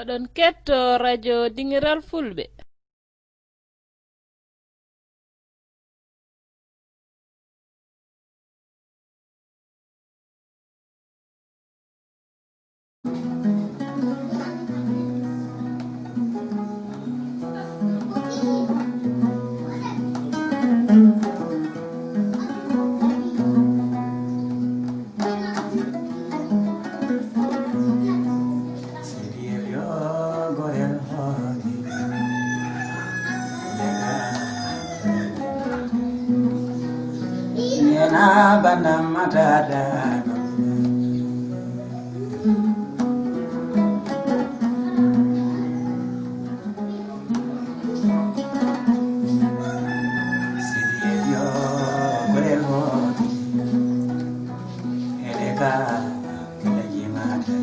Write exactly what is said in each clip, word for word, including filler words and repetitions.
Oɗon keɗto radio Dingiral Fulɓe. Nena bandam matata. Sidi yo gorel hooti. Ele ka kila jimata.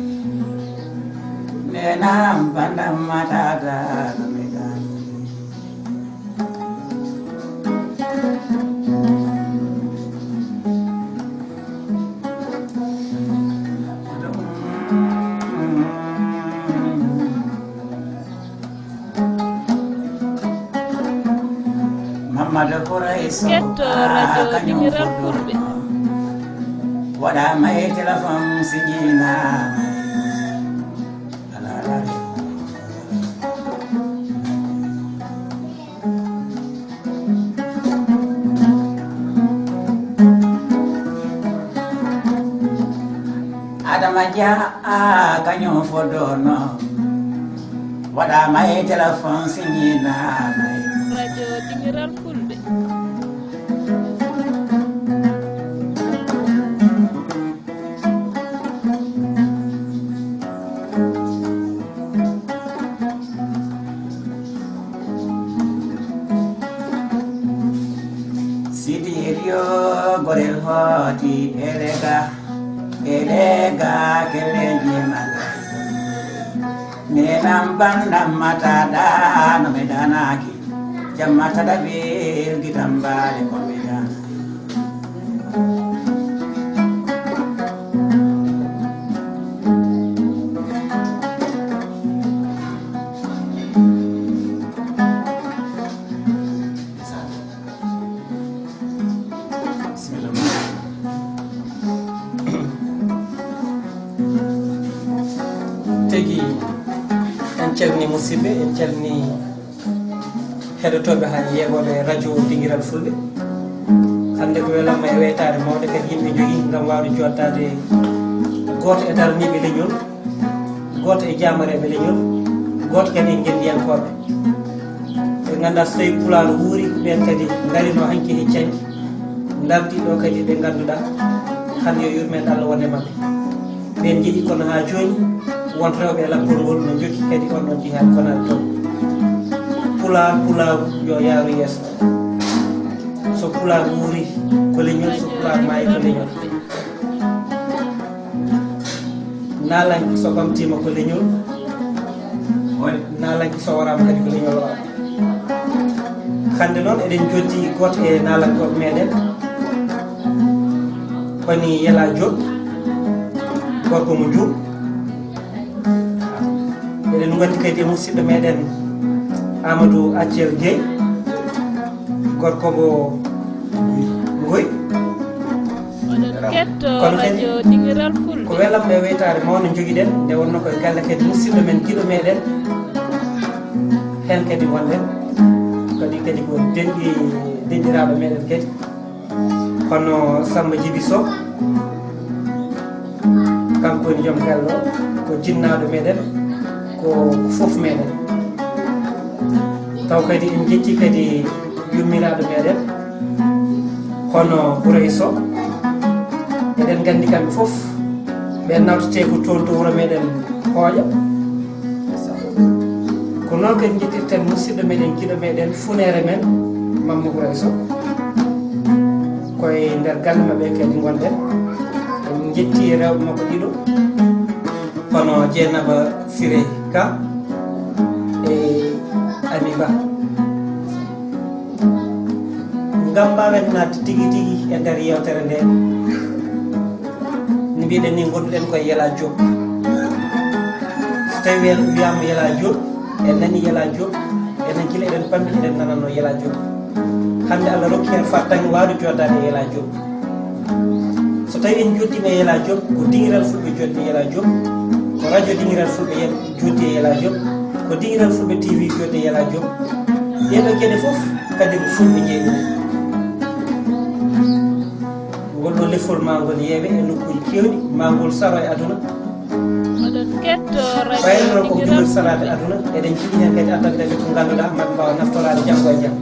Nena bandam matata. Mamadou Hourayso. Ketto radio Dingiral Fulɓe. Waɗama e téléphone siñinama. Adama Dia a kañum fodono. Waɗama e téléphone siñinama. Radio Dingiral Fulɓe. Sidi Elio gorel hooti elega elega kelleji mala. Nenam bandam mata dano me danaki. Jamma tada bil gitambale ko me dana. Tigi en calni musidɓe, en calni heɗotooɓe haa yeeɓooɓe radio Dingiral Fulɓe. Hannde ko welamma e weytaare mawnde kadi yimɓe njogii ngam waawde jooɗdaade gooto e daraniiɓe leñol, gooto e jaamareeɓe leñol, gooto kadi e ngenndiyankooɓe. Ɓe nganndaa so tawii Pulaar wuuri, ɓeen kadi ndarino hanki e cañi, ndardi ɗo kadi ɓe ngannduɗaa hannde yo yurmeende Allah wonde maɓɓe. Ɓeen njeyi kono haa jooni won rewɓe e lappol ngol no njokki kadi on ɗon jihaaɗi kono aɗa toon. Pulaar, Pulaaru yo yaaru yeeso. So Pulaar wuuri ko leñol, so Pulaar maayi ko leñol. Naalanke so ɓamtiima ko leñol, naalanke so waraama kadi ko leñol waɗa. Hannde noon eɗen njoddii gooto e naalankooɓe meɗen, woni Yela Diop, gorko mo Dioum. Eɗen nganndi kadi e musidɗo meɗen Amadou Accel Gueye, gorko mo Ngoy. Oɗon ketto kono kadi radio Dingiral Fulɓe. Ko welamma e weytaare mawnde njogiɗen, nde wonno koye galle kadi musidɗo men, giɗo meɗen. Heen kadi wonɗen. Kadi, kadi ko denɗi-, denɗiraaɗo meɗen kadi. Kono Samba Djiby Sow, kanko woni joom galle o, ko jinnaaɗo meɗen, ko, ko fof meɗen. Taw kadi en njetti kadi yummiraaɗo meɗen, hono Bourey Sow. Eɗen nganndi kamɓe fof, ɓe nawtete ko toon to wuro meɗen Hooƴa. Ko noon kadi njettirten musidɗo meɗen, giɗo meɗen, funeere men, Mamma Hourayso. Koye nder galle maɓɓe kadi ngonɗen. En njetti rewɓe makko ɗiɗo, kono Jeynaba Siré Ka e Ami Ba. Ngam mbaawen naatde tigi tigi e nder yeewtere nde, no mbiɗen ni, ngonduɗen koye Yela Diop. Tawi en wiyaama Yelaa Joob, en nanii Yelaa Joob, enen gila eɗen pammi, eɗen nanannoo Yelaa Joob. Hannde Allah rokki en fartaŋŋe waawde jooɗdaade e Yelaa Joob. So tawii en njooɗdiima e Yelaa Joob, ko Dingiral Fulɓe jooɗdi e Yelaa Joob, ko radio Dingiral Fulɓe yen-, jooɗdi e Yelaa Joob, ko Dingiral Fulɓe T V jooɗdi e Yelaa Joob. Ɗee ɗoo geɗe fof kadi ko Fulɓe jeyi ɗum. Ngol ɗoo lefol maa ngol yeeɓe e nokkuuji keewɗi, maa ngol saro e aduna. Oɗon kettoo radio Ɓayde noon ko Dingiral jogori salaade Fulɓe. Aduna, eɗen njiɗi heen kadi addande ɓe ko ngannduɗaa, maa ɓe mbaawa naftoraade janngo e jam.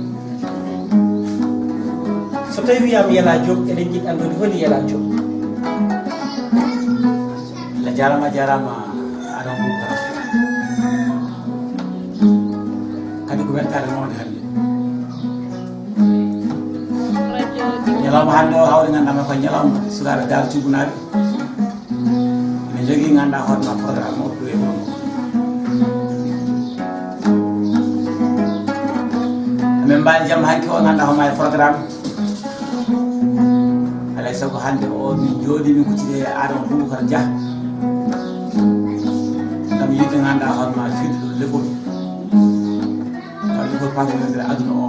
So tawii wiyaama Yelaa Joob, eɗen njiɗi anndude holi Yelaa Joob. Allah jaaraama, a jaaraama, Adama Boubacar. Kadi ko weltaare mawnde hannde. Ñalawma hannde o hawri ngannduɗaa ma ko ñalawma sukaaɓe Daara Cubbunaaɓe. Ene jogii ngannduɗaa hoore ma programme mawɗo ɗo e wuro ngo. Amin mbaali jamma hanki o ngannduɗaa hoore ma e programme. Alay sago hannde o min njooɗii min kuccidi e Adama Boubacar Dia. Ngam yiɗde ngannduɗaa hoore ma fidde ɗo lefol. Taw lefol pamtinirde aduna o.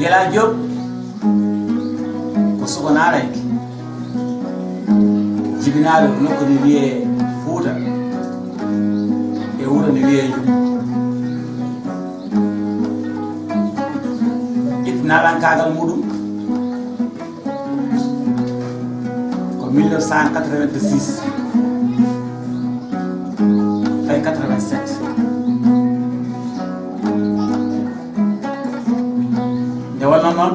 Yelaa Joob ko suka naaranke. Jibinaaɗo nokku ne wiyee Fuuta e wuro ne wiyee Njum. Itti naalankaagal muɗum ko mille neuf cent quatre-vingt-six fay quatre-vingt-sept. Nde wonnoo noon,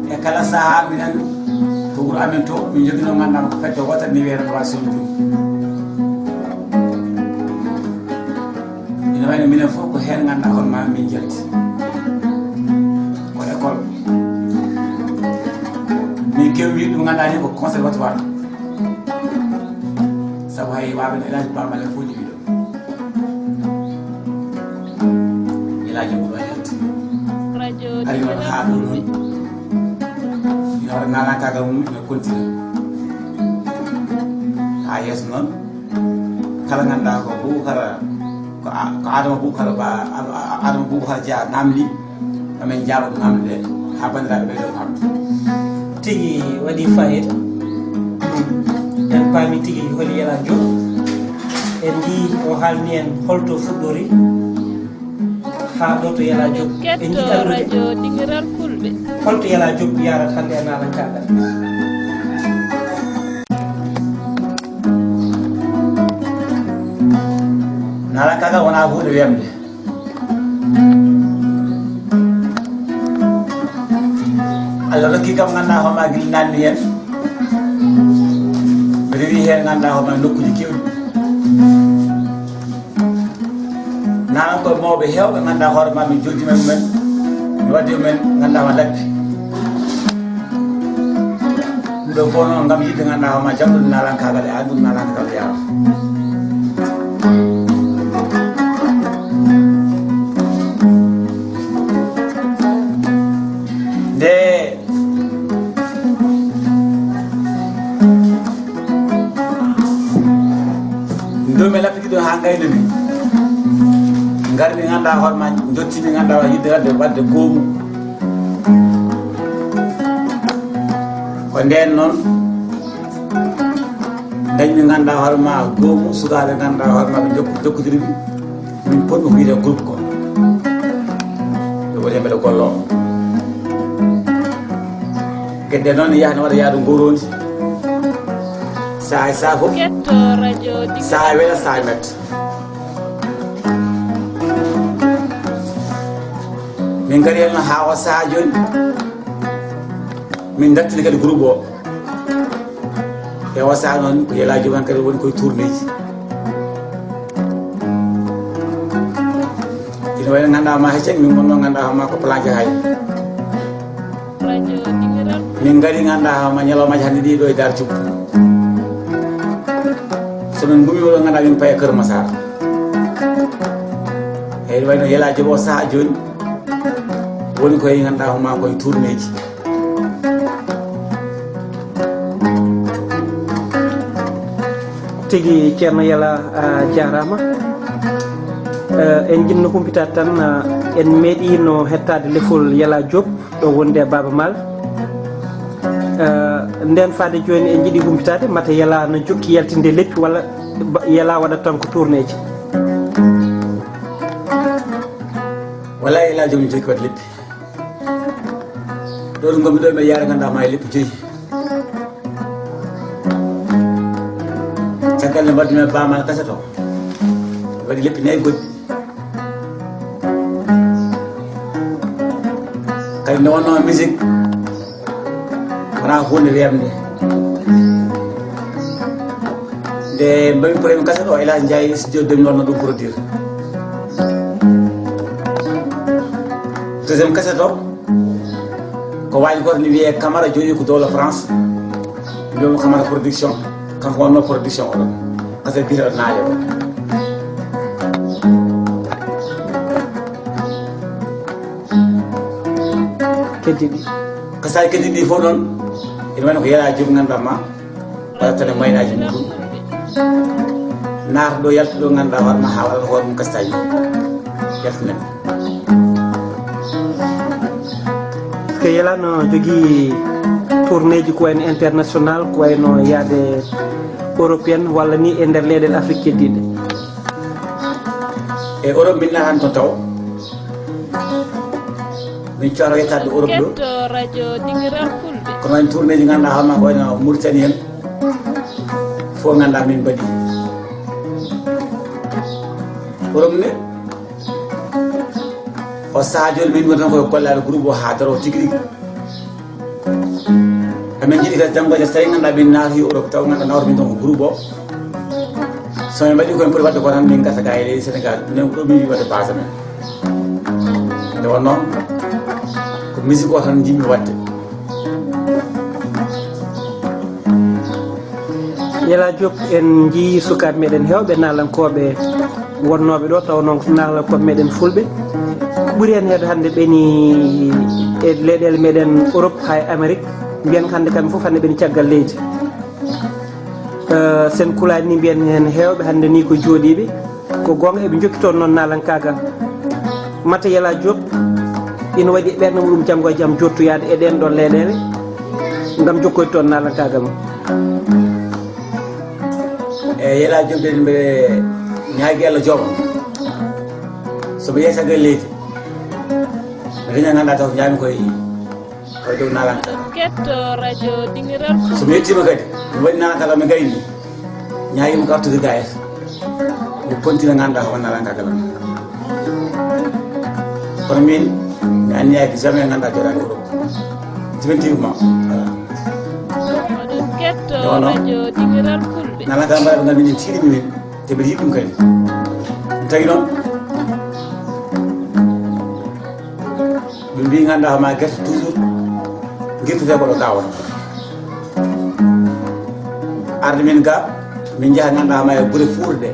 e kala sahaa minen to wuro amen to, min njoginoo ngannduɗaa ko fedde wootere ne wiyee Rénovation Njum. Ina wayno minen fof ko heen ngannduɗaa hoore ma min njalti. Ko école. Min keewi wiide ɗum ngannduɗaa ni ko conservatoire. Sabu hay waaɓe no El Hadji Bamale fof jowi ɗo. Yelaa Joob ɗo yalti. Ari noon haa ɗo noon. Ina waɗa naalankaagal mum ina continue. Haa yeeso noon. Kala ngannduɗaa ko Boubacar, ko a-, ko Adama Boubacar Ba, a-, a-, Adama Boubacar Dia naamndii, amen njaaba ko naamnde haa banndiraaɓe ɓee ɗoo naamnde. Tigi waɗi faayiida. En paami tigi holi Yelaa Joob. En njii o haalni en holto fuɗɗori. Haa ɗo to Yelaa Joob. En njiɗi anndude radio Dingiral Fulɓe. Holto Yelaa Joob yaarata hannde e naalankaagal. Naalankaagal wonaa huunde weemde. Allah rokki kam ngannduɗaa hoore ma gila naanni heen. Mbeɗa rewi heen ngannduɗaa hoore ma nokkuuji keewɗi. Nanan koye mawɓe heewɓe ngannduɗaa hoore ma min jojji men mumen, mi wadde mumen ngannduɗaa ma lappi. Ɗum ɗo fof noon ngam yiɗde ngannduɗaa hoore ma janngude naalankaagal e anndude naalankaagal yaama. Nde Ndomi lappi ɗiɗo haa ngaynomi. Ngarmi ngannduɗaa hoore ma, njottimi ngannduɗaa wa yiɗde waɗde, waɗde goomu. Ko ndeen noon, dañmi ngannduɗaa hoore ma goomu, sukaaɓe ngannduɗaa hoore ma ɓe jokku-, jokkondirmi. Min potmi ko wiyde groupe ko. Ɓe woni mbeɗa gollo. Gedde noon yahno waɗa yaadu ngoroondi. Saha e saha fof. Ketto radio Dingiral. Saha e wela, saha e metta. Min ngari heen haa o saha jooni. Min dartini kadi groupe o. E o saha noon ko Yelaa Joob kadi woni koye tournéeji. Ina wayno ngannduɗaa ma heccen min ngonno ngannduɗaa ma ko plan jahaay. Min ngari ngannduɗaa ma ñalawmaaji hannde ɗi ɗo e Daara Cubbu. So min ngumi oɗo ngannduɗaa min paye Kër Massar. Eyyi wayno Yelaa Joob o saha jooni woni koye ngannduɗaa ma koye tournéeji. Tigi Ceerno Yala, a jaaraama. Eh, en njiɗno humpitaade tan, ah, en meeɗiino hettaade lefol Yala Diop ɗo wonde e Baaba Maal. Eh, nden faade jooni en njiɗi humpitaade mata Yala no jokki yaltinde leppi walla ba- Yala waɗa tan ko tourneeji. Wala Yala Diop no jokki waɗa leppi. Ɗo ɗum ngonmi ɗo mbeɗa yaara ganduɗa ma e leppi joyi. Caggal nde mbaɗdumi e Baaba Maal kaset o, mi waɗi leppi nayi goɗɗi. Kadi nde wonno musique wona hunde weeɓnde. Nde mbaɗmi premier kaset o, Elhadji Ndiaye studio deux mille wonno ɗum produire. Deuxième kaset o, ko waji goto ne wiyee Camara, jooɗi ko dowla France. Mbiyamo Camara production. Kanko wonno production oɗon. Kaset biyeteɗo Naajo o. Keddiɗi. Kasaji keddiɗi fof noon ene wayno ko Yala Diop ganduɗa ma, waɗa tan e maynaji muɗum. Naata ɗo, yalta ɗo ganduɗa hoore ma, ha waɗata hoore mum kasaji yaltina. Ko Yala no jogii tourneeji ko wayno international, ko wayno yaade européenne walla ni e nder leyɗeele Afrique keddiɗe. E Europe min naatan toon taw. Min cooto yettaade Europe ɗo. Ketto radio dingiral fulɓe. Kono wayno tourneeji ganduɗa hoore ma ko wayno Mauritanie en. Fof ganduɗa min mbaɗi. Europe ne, o saaha joni min woni tan koye gollaade groupe o ha daro tigi rigi. Amin jiiɗi kadi janngo e jam, so tawi ganduɗa min naati Europe taw ganduɗa nawata min tan ko groupe o. So min mbaɗi komin poti wadde ko tan min gasa ga e leydi Sénégal, minen ko ɗo min yiɗi wadde base amen. Nde wonno ko musique o tan jiɗmi wadde. Yala Diop, en njiyii sukaaɓe meɗen heewɓe naalankooɓe wonnooɓe ɗo, taw noon ko naalankooɓe meɗen fulɓe. Ɓuri heen heewde hannde ɓeni e leyɗeele meɗen Europe haa e Amérique, mbiyen ko hannde kamɓe fof hannde ɓeni caggal leydi. Eh, sen kulaani ni mbiyen heen heewɓe hannde ni ko jooɗiiɓe. Ko goonga eɓe njokki toon noon naalankaagal. Mata Yala Diop ina waɗi e ɓernde muɗum janngo e jam jottoyaade e ɗeen ɗoon leyɗeele ngam jokkoyde toon naalankaagal mum. E Yala Diop de mbeɗe ñaagi Allah jooma. So mi yeeyi caggal leydi, mi daña ganduɗa taw ko ñaami koye koye dow naalankaagal. Ketto radio dingiral So mi yettima kadi mi waɗi naalankaagal mi gayni, ñaagima ko artude gayata. Mi kontina ganduɗa ko won naalankaagal am. Kono min mi anniyaki jamais ganduɗa joɗani Europe. Définitivement. Voilà. Oɗon ketto Yo, no. Radio Dingiral Fulɓe. Naalankaagal mbaɗa ɓe ngal minen ciiɗimi min. Te mbiɗa yiɗi ɗum kadi. Ɗum tagi noon ɓe mbi ganduɗa ma guerte toujours guirtete ko ɗo gawon. Arde min ga min jaaha ganduɗa ma e gure fuurɗe.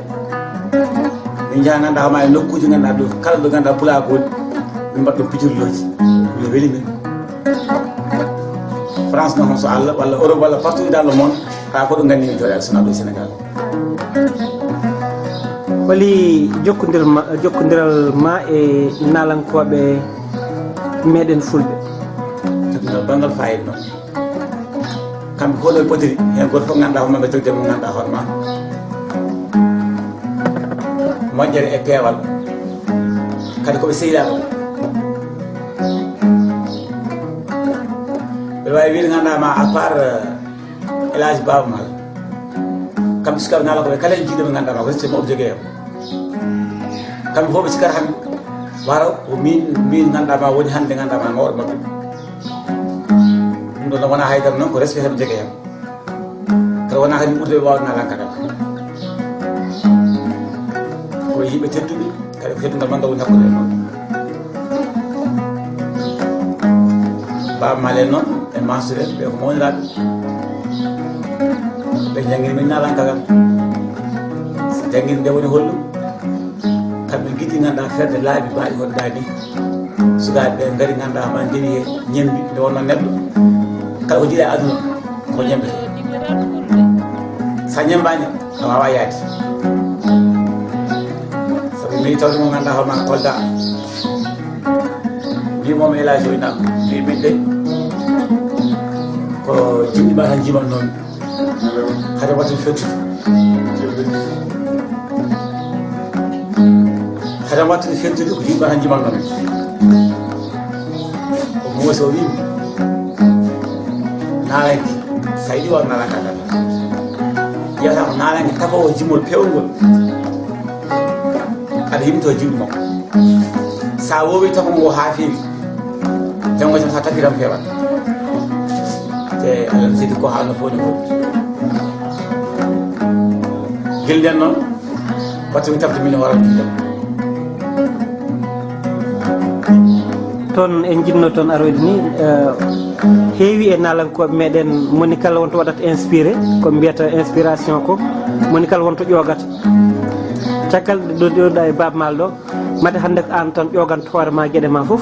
Min jaaha ganduɗa ma e nokkuji ganduɗa ɗo kala ɗo ganduɗa pulaar goni. Min mbaɗa ɗum pijirloji. Min weli min. France noon so Allah walla Europe walla partout dans le monde. Ka ko ɗo gandi min jooɗa sona ɗo Sénégal. Holi jokkondiral ma, jokkondiral ma e naalankooɓe meɗen fulɓe? Jokkondiral banngal fayida noon. Kamɓe fof no potiri heen goto fof ganduɗa hoore ma ɓe jogde mo ganduɗa hoore ma. Moƴƴere e peewal. Kadi koɓe sehilaaɓe. Ɓe wawi wiide ganduɗa ma à part Elhadji Baaba Maal. Kamɓe sukaaɓe naalankooɓe kala en jiiɗo ɓe ganduɗa ma ko respect mawɗo jogui en. Kamɓe fof ɓe cikkata hannde wara ko min min ganduɗa ma woni hannde ganduɗa ma mawɗo mabɓe. Ɗum ɗon wona haydara noon ko respect heɓe jogui en. Kala wona kadi ɓurde ɓe wawde naalankaagal. Ko yimɓe tedduɓe. Kadi ko teddungal manngal woni hakkunde en noon. Baaba Maal en noon e Mansour en ɓe ko mawniraaɓe. Ɓe janngini min naalankaagal. So janngini nde woni holɗum. Kamɓe ngiɗi ganduɗa ferde laabi mbaɗi hoɗo daadi. Sukaaɓe ɓe ngari ganduɗa ma ndewi he ñembi nde wonno neɗɗo. Kala ko jiiɗa e aduna ko ñembe. Sa A ñambaani, a waawaa yaade. Sabu mi tawde mo ngannduɗaa hoore maa Kolda. Mbii mo mi Elaaji o inaa mbii min de. Ko jimɗi maa tan jiman noon. Hade waɗi fewtude. Hade waɗi fewtude ko jimɗi maa tan jiman noon. O Muusa o wiimi. Naalanke, sa yiɗi waɗ naalanka kan. Wiyata ko naalanke tafowo jimol peewngol. Aɗa yimto jimɗi makko. Sa wowi tafo ngo haa feewi. Janngo jam sa tafiram feewat. Te Allah sidi ko haalno fof ni fof. Gila nden noon, battumi tafde min hoore am. Toon en njiɗno toon aroyde ni, eh, heewi e naalankooɓe meɗen, moni kala wonto waɗata inspiré, ko mbiyata inspiration ko, moni kala wonto ƴoogata. Caggal ɗo ɗoɗa e Baaba Maal ɗo, mate hannde ko aan tan ƴooganta hoore ma geɗe ma fof,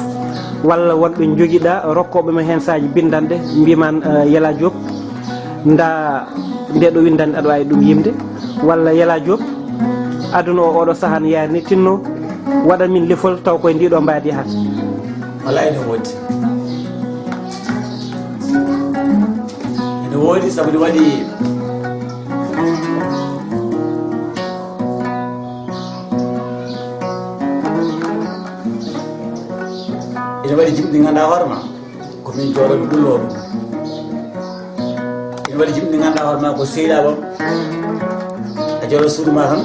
walla wonɓe njogiɗa rokkooɓe ma heen saaji binndanɗe, mbiman, eh, Yala Diop, nda nde ɗo winndande aɗa waawi ɗum yimde, walla Yala Diop, aduna o oɗo sahaa no yaari ni, tinno waɗa min lefol taw koye ndi ɗo mbaadi yahata. Wala ene woodi. Ene woodi sabu ɗum waɗi ene waɗi jimɗi ɗi ngannduɗaa hoore ma ko min jooɗooɓe ɗullo ɗum. Ene waɗi jimɗi ɗi ngannduɗaa hoore ma ko sehilaaɓe am. A jooɗo suudu ma tan,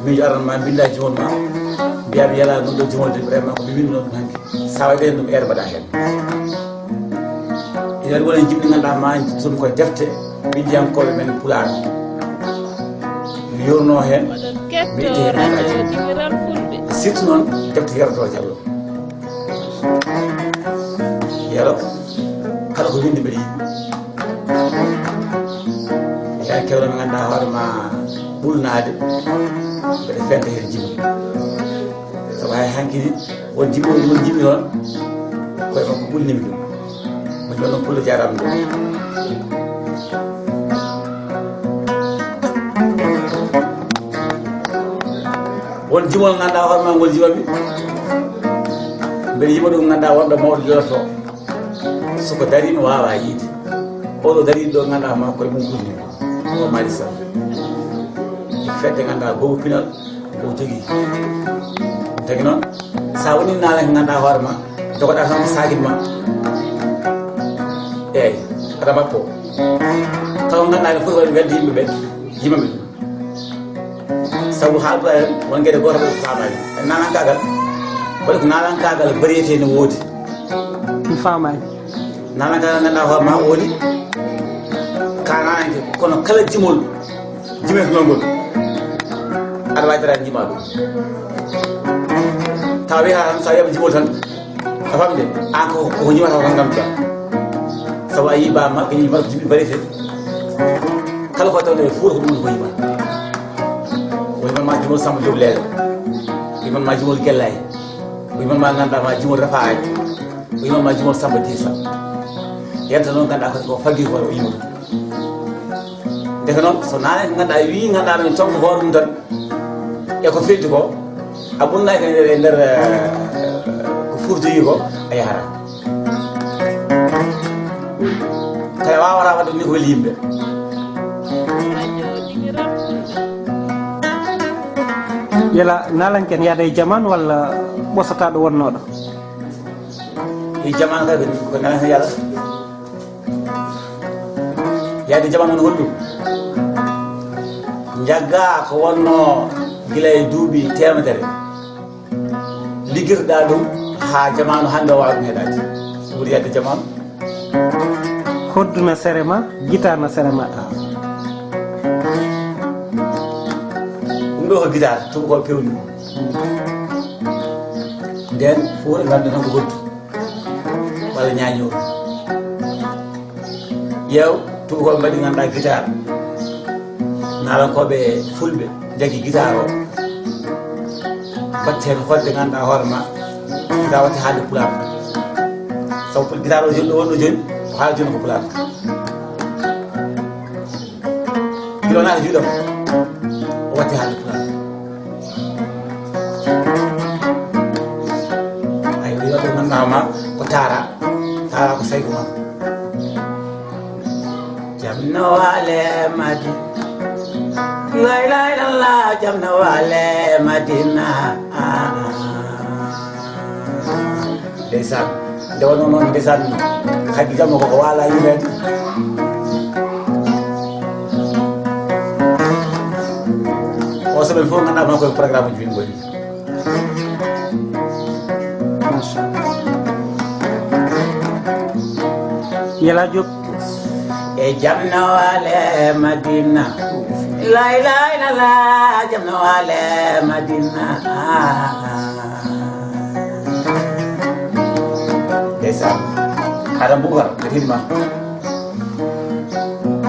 miijo aran ma, mbinnda jimol ma, mbiya mi yala ɗum ɗo jimol de, vraiment ko mi winndunoo ɗum hanki. Sa waɗi ɓeen ɗum eer mbaɗa heen. Ene waɗi wona jimɗi ɗi ngannduɗaa ma ɗum koye defte winndiyankooɓe men Pulaar. Mi yurnoo heen, mi itti heen hakaaji. Surtout noon defte Yero Doro Jallo. Yero, kala ko winndi mbiɗa yiɗi. Heen kewɗo mo ngannduɗaa hoore ma ɓulnaade, mbiɗa fenta heen jimol. Sabu hay hanki ni, won jimol, won jimol noon, koye makko ɓulnimi ɗum. Mo jooni noon pullo jaaraama ɗum. Won jimol ngannduɗaa hoore ma ngol jimami. Mbeɗa yima ɗum ngannduɗaa wonɗo mawɗo joloto. Soko dariima waawaa yiide. Oɗo dariiɗo ɗo ngannduɗaa ma koye mum ɓulni. Ko Mali Sall. E fedde ngannduɗaa goobu pinal ko jogii. Ɗum tagi noon, sa woni naalanke ngannduɗaa hoore ma, jogoɗaa tan ko saakit ma. Eeyi, aɗa mbappoo. Kala ko ngannduɗaa ene foti waɗde welde yimɓe ɓe, yimami ɗum. Sabu haalduɗaa heen, won geɗe gooto ɓe faamaani. Naalankaagal, waɗi ko naalankaagal variété ne woodi. Mi faamaani. Naalankaagal ngannduɗaa hoore ma woodi. Ka naalanke, kono kala jimol, jimetenoo ngol. Aɗa waawi daraade jimaa ɗum. Tawa wiyata tan, so a wiyama jimol tan, a famde, an ko, ko jimata ko tan nganduɗaa. Sabu a yii Baaba Maal, ko jimata ko jimɗi variété. Kala ko tawde e Fuuta ko ɗum ko yimata. O yiman ma jimol Samba Diop Leele. O yiman ma jimol Gellaay. O yiman ma ngannduɗaa ma jimol Rafa Aji. O yiman ma jimol Samba Disa. Yanta noon ngannduɗaa ko, ko faggi ko o yima ɗum. Ndeke noon, so naane ko ngannduɗaa wii, ngannduɗaa men cofko hoore ɗum tan. E ko firti ko, a ɓulnaaki e nder, e nder, eh, ko furtoyi ko, a yahata. Kala waawata waɗde ni ko weli yimɓe. Yala naalanke ne yaada e jaman walla ɓosata ɗo wonnooɗo? E jaman kadi ko naalanke yaada. Yaade jamanu no holɗum? Njaggaa ko wonnoo gila e duuɓi teemedere. Liggirɗaa ɗum haa jamaanu hannde o waawa ɗum heɗaade. Ɗum woni yaade jamaanu. Hoddu na sere ma, gitaar na sere ma. Ɗum ɗo ko gitaar, tuubakooɓe pewni ɗum. Ndeen fof ɓe nganndu tan ko hoddu. Walla ñaañooru. Ƴeew, tuubakooɓe mbaɗi ngannduɗaa gitaar. Naalankooɓe fulɓe njagi gitaar o. Mbaɗti heen hoɗde ngannduɗaa hoore ma. Gitaar waɗti haalde pulaar. Sabu gitaar o joni ɗo wonno joni, ko haala joni ko pulaar. Ɗo naata juuɗam, o watti haalde pulaar. Ay, o wiya ɗo ngannduɗaa ma ko Taara, Taara ko sayko ma. Jam no waale Madina. La ilaha illallah, jam no waale Madina. Ndeysaan, nde wonno noon, ndeysaan, Hadji Jamma koko waala yimɓe. O semaine fof ngannduɗaa ma koye programme uji min ngoni. Machallah. Yela Diop. E jam no waale Madina. La ilaha illallah, jam no waale Madina. Ndeysaan. Haɗa Boubacar, ko hidma.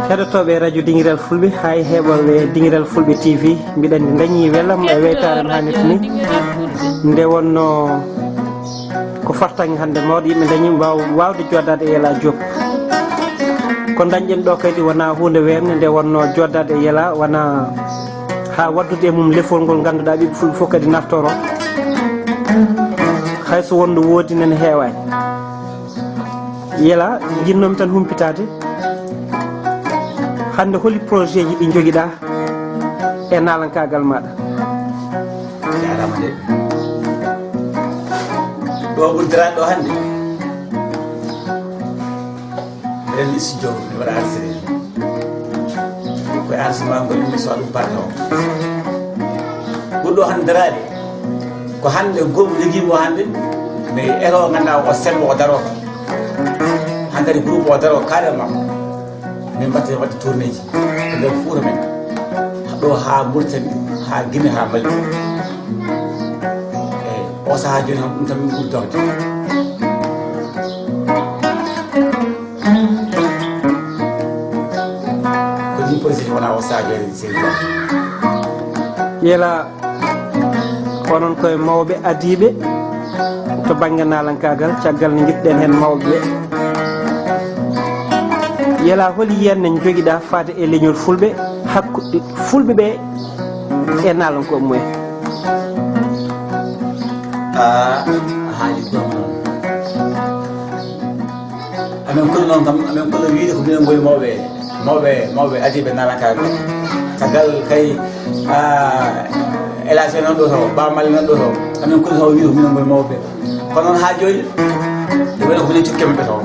Heɗotooɓe Radio Dingiral Fulɓe, haa e heɓooɓe Dingiral Fulɓe T V, mbiɗa anndi dañii welam e weytaare no haanirta ni. Nde wonno ko fartaŋŋe hannde mawɗo, yimɓe dañii waaw-, waawde jooɗaade e Yela Diop. Ko dañɗen ɗo kadi wonaa huunde weeɓnde, nde wonno jooɗaade e Yela wonaa haa waɗdude e mum lefol ngol ngannduɗaa ɓiɓɓe Fulɓe fof kadi naftoro. Hay so wonno woodi nene heewaani. Yela, njinnoomi tan humpitaade. Hannde holi projet ji ɗi njogiɗaa e naalankaagal maaɗa? Jaaraama de. Ɗo ɓurtiraaɗo ɗo hannde. Mbeɗen studio, mi waɗa enregistré. Koye enregistrement ngol mi sowa ɗum parti o. Ɓurɗo hannde daraade. Ko hannde goomu jogiimo hannde, mais ero ngannduɗaa o sembo o daro. Hankadi groupe o daro carrément. Min mbatte waɗde tournéeji e nder Fuuta men. Ɗo haa Mauritanie, haa Guinée, haa Mali. Eyi, o sahaa jooni kam, ɗum tan min ɓuri dogde. Ko ɗin projet wona o sahaa jooni, seydi Ba. Yela, onon koye mawɓe adiiɓe to bannge naalankaagal, caggal nde njiɗɗen heen mawɓe ɓe. Yela, holi yiyannde njogiɗaa faade e leñol Fulɓe, hakkunde Fulɓe ɓe e naalankooɓe mumen? Ah, a haali ɗum noon. Amen kulu noon kam, amen kulu wiide ko minen ngoni mawɓe, mawɓe, mawɓe adiiɓe naalankaagal. Caggal kay, ah, Elaaji nan ɗo taw, Ba Mali nan ɗo taw. Amen kulu taw wiide ko minen ngoni mawɓe. Kono noon haa jooni, ɓe mbaɗa ko minen cukke maɓɓe taw.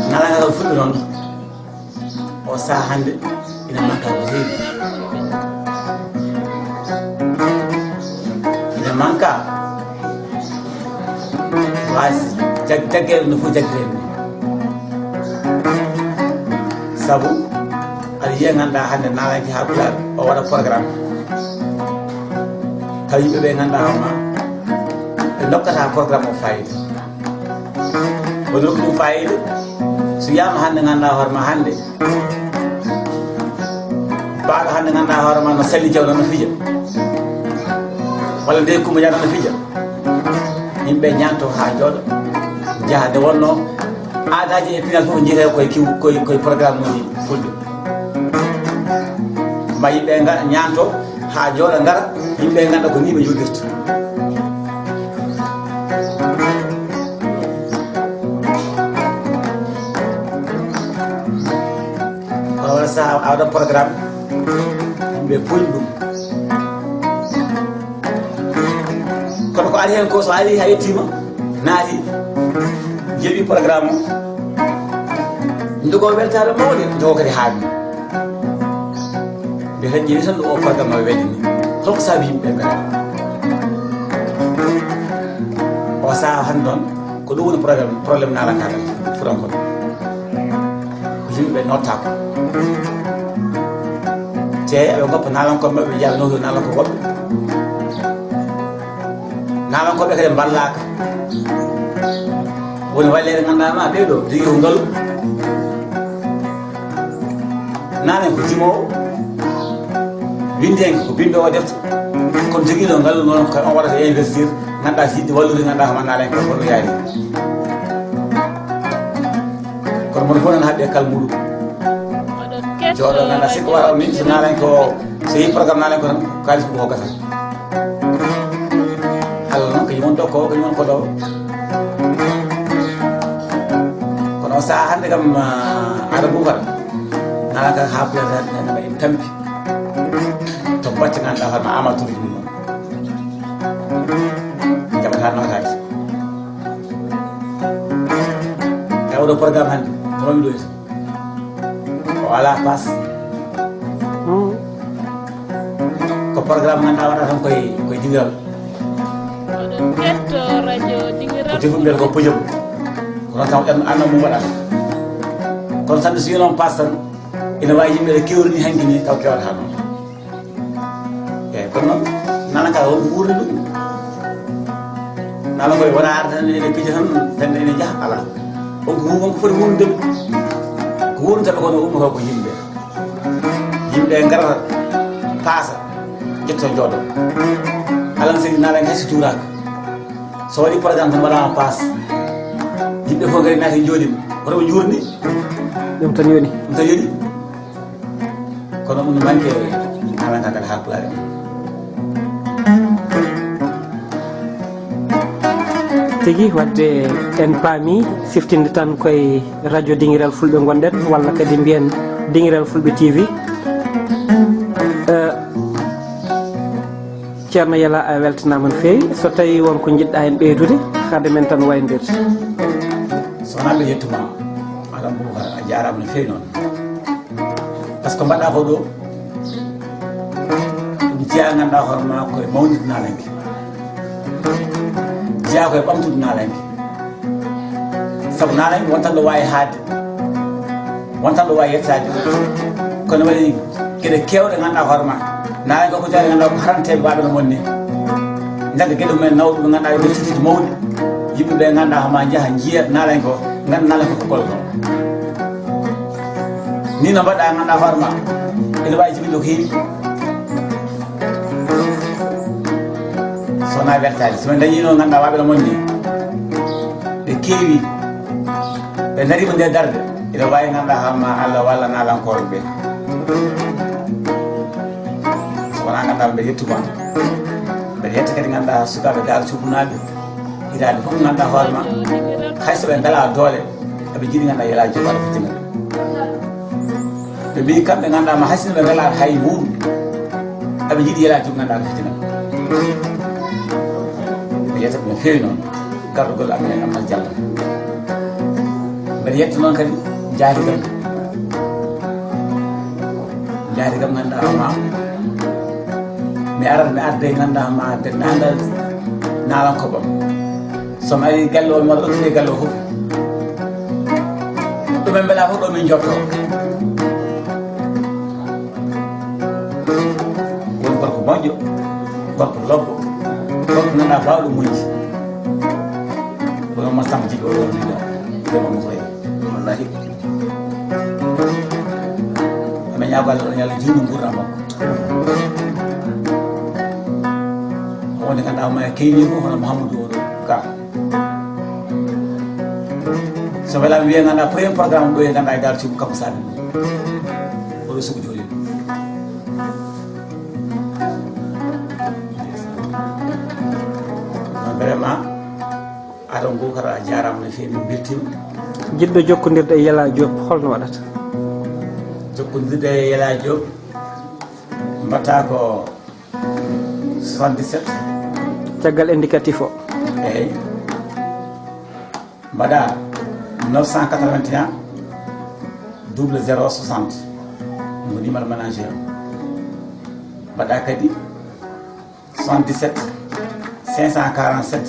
Naalankaagal fuɗɗi noon. O saha hannde ina manka ko heewi. Ina manka waasi jag-, jaggeede no foti jaggeede ni. Sabu aɗa yiya ngannduɗaa hannde naalanke haa Pulaar o waɗa programme. Taw yimɓe ɓe ngannduɗaa hoore ma ɓe ndokkata programme o fayida. Ko nokku ɗum fayida. So wiyama hannde ngannduɗaa hoore ma hannde, baaɗo hannde ngannduɗaa hoore ma no Sali Jaw no fija, walla nde Kumba Jaw no fija, yimɓe ñaanto haa jooɗo, njaha nde wonno aadaaji e pinal fof njiyetee koye kiw-, koye, koye programme uji Fulɓe. Ma yimɓe nga-, ñaanto haa jooɗo ngara, yimɓe ngannda ko ni ɓe njooɗirta. Kono wala saha a waɗa programme, yimɓe puuñ ɗum. Kono ko ari heen ko, so ari a yettiima, naati, jeeɓi programme o, njogo weltaare mawɗe, njogo kadi haaɗi. Nde tan ƴeewi tan ɗo o programme o weddini, holko saabi yimɓe ɓe ngara? O saha hannde noon, ko ɗum woni problème, problème naalankaagal Fuutankooɓe. Ko yimɓe nottaako. Te aɓe ngoppa naalankooɓe maɓɓe, ɓe njaha nawtoya naalankooɓe woɓɓe. Naalankooɓe kadi mballaaka. Woni walleede ngannduɗaa ma ɓee ɗo, jogii ko ngalu. Naane ko jimoowo. Winndeede ko binndoowo defte. Kono jogiiɗo ngalu noon, ko on waɗata investir, ngannduɗaa si yiɗde wallude, ngannduɗaa ko ma naalankooɓe ko ɗo yaari. Kono mono fof nana haɓɓi e kala muɗum. Jooɗo ngannduɗaa, sikko wara on ni, so naalen ko, so yi programme naalen ko tan, kaalis ko gasa. Allah noon, kañum woni ɗo ko, kañum woni ko ɗo. Kono o sahaa hannde kam, ah, Aada Buukar, naala ka haa piyata hannde, hannde en tampi. To batte ngannduɗaa hoore ma amateur ji mum. Jaɓata noon kaalis. E oɗo programme hannde, ko woni ɗo? O alaa paas. Hmm. Ko programme ngannduɗaa waɗata tan koye, koye dingiral. Oɗon ketto radio dingiral. Ko defu mbiyata ko pujam. Ko noon kam en anno mum waɗata. Kono tan so yi noon paas tan, ina waawi yimɓe ɓe kewri ni hanki ni taw kewata noon. Eeyi, kono noon, naala ka wonko wuurni ɗum. Naala koye wona arde tan ene pija tan, fende ene jaha, alaa. Wonko wu-, wonko foti wuurnude ɗum. Ko wuurnata ɓe kono ummoto ko yimɓe. Yimɓe ngarata, paasa, ƴetto jooɗo. Alan seydi naala en hay so juuraaka. So waɗi programme tan mbaɗaama paas. Yimɓe fof ngari naati njooɗima. Hoto ɓe njuurni. Ɗum tan yoni. Ɗum tan yoni. Kono ɗum manque alaa ngal haa pulaar en. Tigi, wadde en paami siftinde tan koye radio Dingiral Fulɓe ngonɗen, walla kadi mbiyen Dingiral Fulɓe T V. Eh, Ceerno Yala, a weltanaama no feewi. So tawii won ko njiɗɗaa heen ɓeydude, hade men tan wayndirde. Soxna mi yettuma, Madame Boubacar, a jaaraama no feewi noon. Par ce que mbaɗɗaa ko ɗo, ɗum jeyaa ngannduɗaa hoore ma koye mawnitde naalanke. Jeyaa koye ɓamtude naalanke. Sabu naalanke wontan ɗo waawi haade, wontan ɗo waawi yettaade. Kono waɗi geɗe keewɗe ngannduɗaa hoore ma. Naalanke ko jeyaa ngannduɗaa ko haranteeɓe waaɓe no mon ni. Ndeke geɗe mumen nawɗe ɓe ngannduɗaa e sutiji mawɗi. Yimɓe ɓe ngannduɗaa hoore ma njaha njiya naalanke o, ngannda naalanke ko golɗo. Ni no mbaɗɗa ngannduɗaa hoore ma, ene waawi jibinde ko heewi. So wonaa weltaade, so min ndañiino ngannduɗaa waaɓe no mon ni, ɓe keewi, ɓe ndariima nde darde, ene waawi ngannduɗaa hoore ma Allah walla naalankooɓe ɓe. So wonaa ngannduɗaa mbeɗa yettuma, mbeɗa yetta kadi ngannduɗaa sukaaɓe Daara Cuubu naaɓe, hitaande fof ngannduɗaa hoore ma, hay so ɓe ngalaa doole, aɓe njiɗi ngannduɗaa Yelaaji Joop aɗa fitina ɓe. Ɓe mbiyi kamɓe ngannduɗaa ma hay sinno ɓe ngalaa hay mbuuɗu, aɓe njiɗi Yelaaji Joop ngannduɗaa ko fitina ɓe. Mi yetta ɓe no feewi noon, gardugol amen e Amnat Diallo. Mbeɗa yetta noon kadi jaati kam. Jaati kam ngannduɗaa ma, mi arat mi arde ngannduɗaa ma denndaangal naalankooɓe am. So mi arii galle o, mi waɗa ɗoftide galle o fof. Ɗumen mbeɗa fof ɗo min njotto. Woni gorko moƴƴo, gorko lobbo, gorko ngannduɗaa baawɗo muñde. Kono mo Samba Jiɗo o ɗon wiɗa, ɗo mo koye. Wallahi. Amin ñaago Allah ɗon, yo Allah juutnu nguurndam makko. Wonde ngannduɗaa ma keyni ko hono Mouhamadou o ɗo ka. So welaama wiye ngannduɗaa premier programme ɗo e ngannduɗaa e Daara Cuubu Kammu Saaɓe. Oɗo sugu jooɗi. Vraiment, Adama Boubacar, a jaaraama no feewi, min mbeltiima. Jiɗɗo jokkondirde e Yelaaji Joop, holno waɗata? Jokkondirde e Yelaaji Joop, mbaɗata ko soixante-dix-sept. Caggal indicatif o. Eeyi. Mbaɗa neuf cent quatre-vingt-un double zéro soixante. Ɗum ko numéro manager. Mbaɗa kadi soixante-dix-sept cinq cent quarante-sept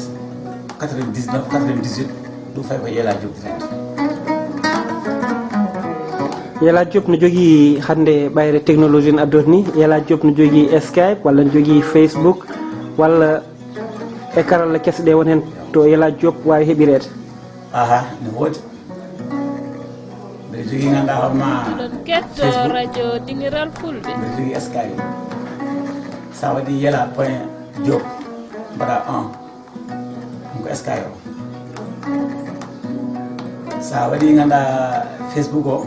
quatre-vingt-dix-neuf quatre-vingt-dix-huit, ɗum fayi ko Yelaaji Joop direct. Yelaaji Joop no jogii hannde ɓayre technologie no addori ni. Yelaaji Joop no jogii Skype walla no jogii Facebook walla e karalla kese ɗe won heen to Yelaaji Joop waawi heɓireede? Aha, ne woodi. Mbeɗa jogii ngannduɗaa hoore ma. Oɗon ketto Facebook. Radio Dingiral Fulɓe. Mbeɗa jogii Skype. So a waɗi Yela point Joop, mbaɗa un. Ɗum ko Skype o. So a waɗi ngannduɗaa Facebook o,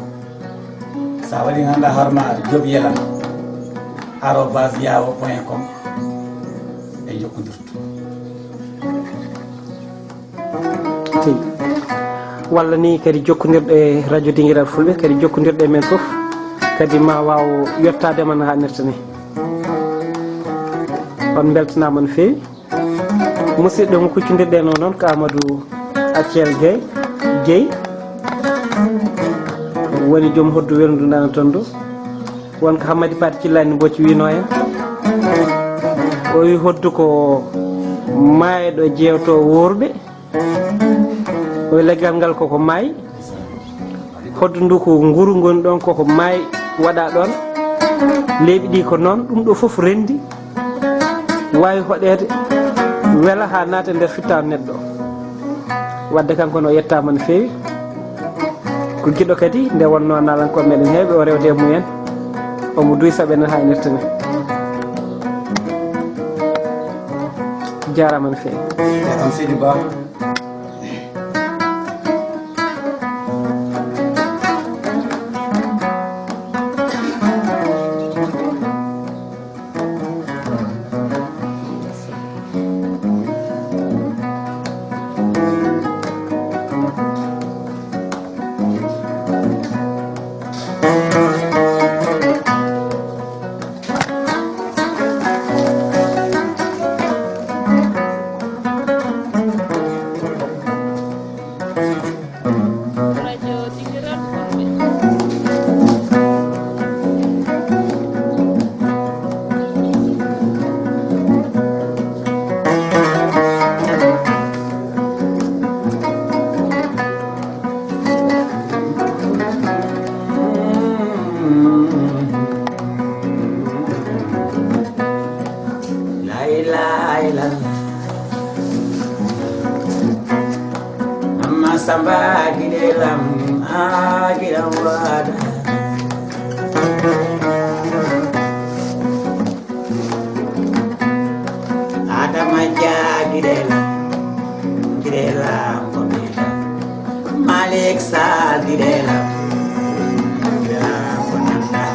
Sa waɗi, ngannduɗaa, Haruna Diop Yela, arobase yahoo point com, en jokkondirto. Tigi. Walla ni kadi jokkondirɗo e Radio Dingiral Fulɓe, kadi jokkondirɗo e men fof, kadi ma waaw yettaade ma no haanirta ni. On mbeltanaama no feewi. Musidɗo mo kuccondirɗen o noon ko Amadou Accel Gueye, Gueye. Woni joom hoddu werndu nana toon ɗo. Won ko Hammadi Paate Cillaani Mbooc wiynoo en. O wi hoddu ko maayɗo jeewtoo wuurɓe. O wi leggal ngal koko maayi. Hoddu ndu ko nguru ngoni ɗoon, koko maayi waɗaa ɗoon. Leeɓi ɗi ko noon, ɗum ɗo fof renndi. Waawi hoɗeede, wela haa naata nder fittaandu neɗɗo. Wadde kanko ne o yettaama no feewi. Ko giɗo kadi, nde wonnoo naalankooɓe meɗen heewɓe o rewde e mumen. Omo duusa ɓe no haanirta ni. Jaaraama no feewi. Jaaraama seydi Ba. La ilaha illallah. Amma Samba gide lam, a gide wada. Adama Dia gide lam, gide lam ko gide. Malik Sall gide lam, gide lam ko nanda.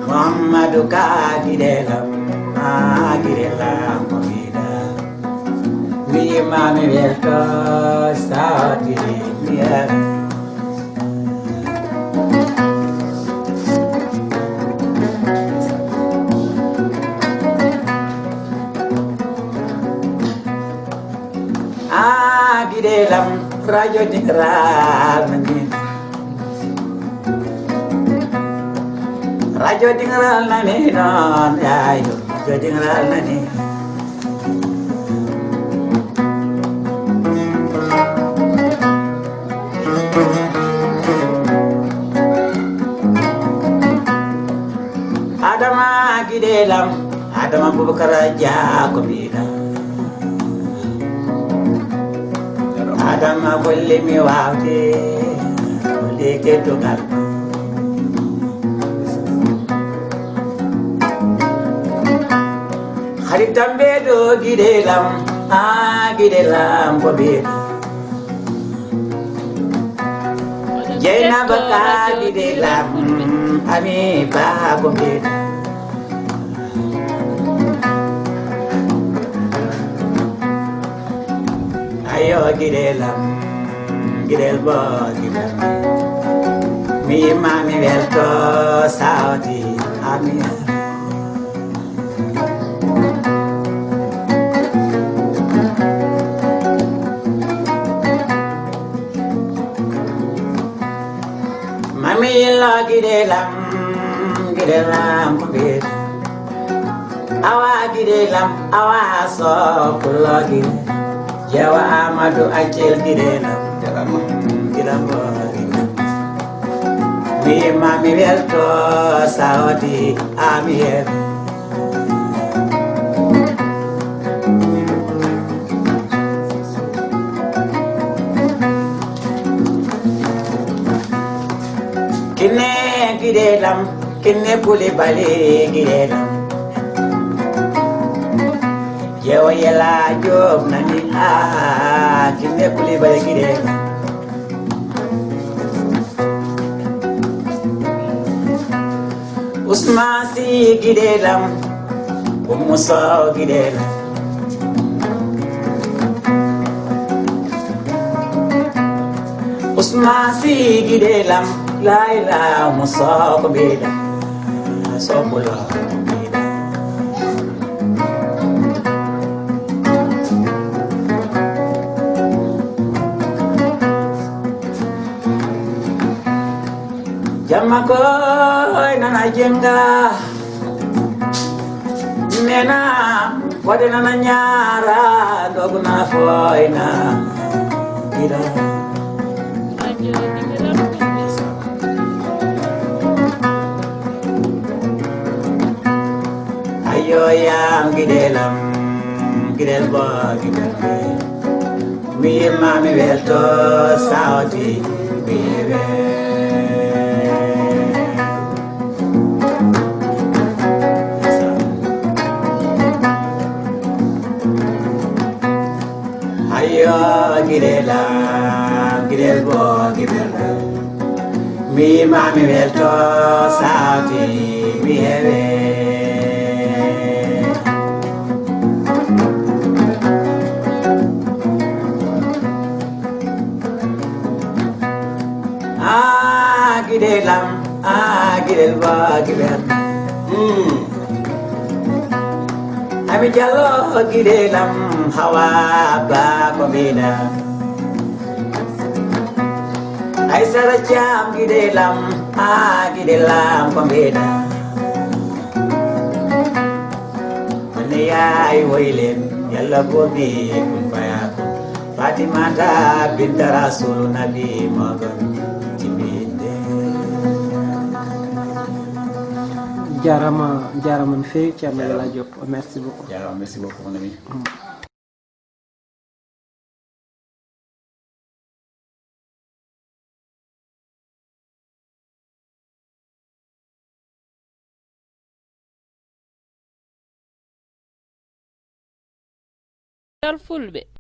Muhammadu Ka gide lam, a gide lam ko gide. Mi imami welto sawti mi yari. Ah, gide lam, radio Dingral nani. Radio Dingral nani non, ayo, radio Dingral nani. Adama gide lam, Adama Bubakar Dia ko mbiɗa. Adama golli mi wawde, golli keddugal. Hari tambe do gide lam, a gide lam ko mbiɗa. Jeynaba ka gide lam, ami ba ko mbiɗa. Ayo gide lam, gidel bo gide. Mi imami welto sawti ami. Mami yillo gide lam, gide lam ko gide. Awa gide lam, awa so kullo gide. Jewa Amadu Accel gide lam, gide lam, gide lam. Mi mami welto sawti ami. Kinne gide lam, kinne kuli bali gide lam. Jewo yela job nani a kinne kuli bali gide lam. Usman si gidelam, Umu Sow gidelam. Usman si gidelam, Laila Umu Sow ko mbiɗa, Sow Pulo ko mbiɗa. Jamma koy nana jenga, nena wade nana nyara, dogu nana foyna ira. Ayo yam gidelam, gidel bo gidel be. Mi yimma mi welto sawti mi hewe. Ayo gidelam, gidel bo gidel be. Mi ma mi welto sawti mi hewe. Ah, gide lam, ah, gide ba, gide. Hmm. Ami Jallo gide lam, hawa ba ko mina. Ay sara jam gide lam, ah, gide lam ko mina. Wani yaay woy leen, Yàlla boobi kun fayakun. Fatimata binta Rasulu Nabi moo gën ci mbinde. Jaarama, jaarama no feewi, Ceerno Yàlla Diop. Merci beaucoup. Jaarama, merci beaucoup, mon ami. Gal Fulɓe.